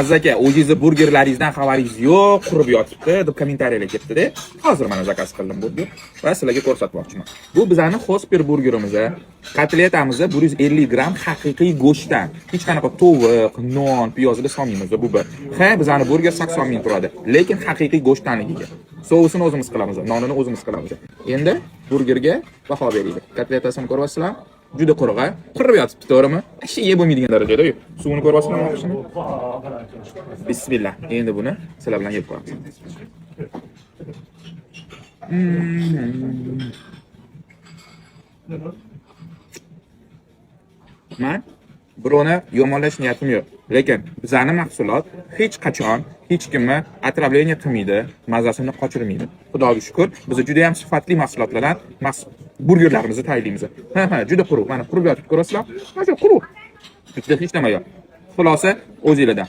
Aziz aka, o'zingizni burgerlaringizdan xabaringiz yo'q, qurib yotibdi deb kommentariyalar ketdi-da. Hozir mana zakaz qildim burger va sizlarga ko'rsatmoqchiman. Bu bizani Xosper burgerimiz. Kotletamiz 150 gramm haqiqiy go'shtdan. Hech qanaqa tovuq, non, piyozlar solmaymiz, bu bir. Ha, bizani burger 80 ming turadi, lekin haqiqiy go'shtdanligiga. Sousini o'zimiz qilamiz, nonini o'zimiz qilamiz. Endi burgerga baho beraylik. Kotletasini ko'ryapsizlar? Juda quruq, a? Qurib yotibdi, to'g'rimi? Вообще yeb bo'lmaydigan darajada. Suvini ko'ryapsizlarmi oqishini? Bismillah. Endi buni sizlar bilan yeb ko'ramiz. Man birovni yomonlash niyatim yo'q. Lekin bizani mahsulot hech qachon hech kimni отравление qilmaydi, mazasini qochirmaydi. Xudoga shukr, biz juda ham sifatli mahsulotlardan burgerlarimizni tayyorlaymiz. Ha, juda quruq. Mana qurib yotibdi, ko'rasizlar? Mana shu quruq. Ichida hech nima yo'q. Xulosa o'zingizlardan.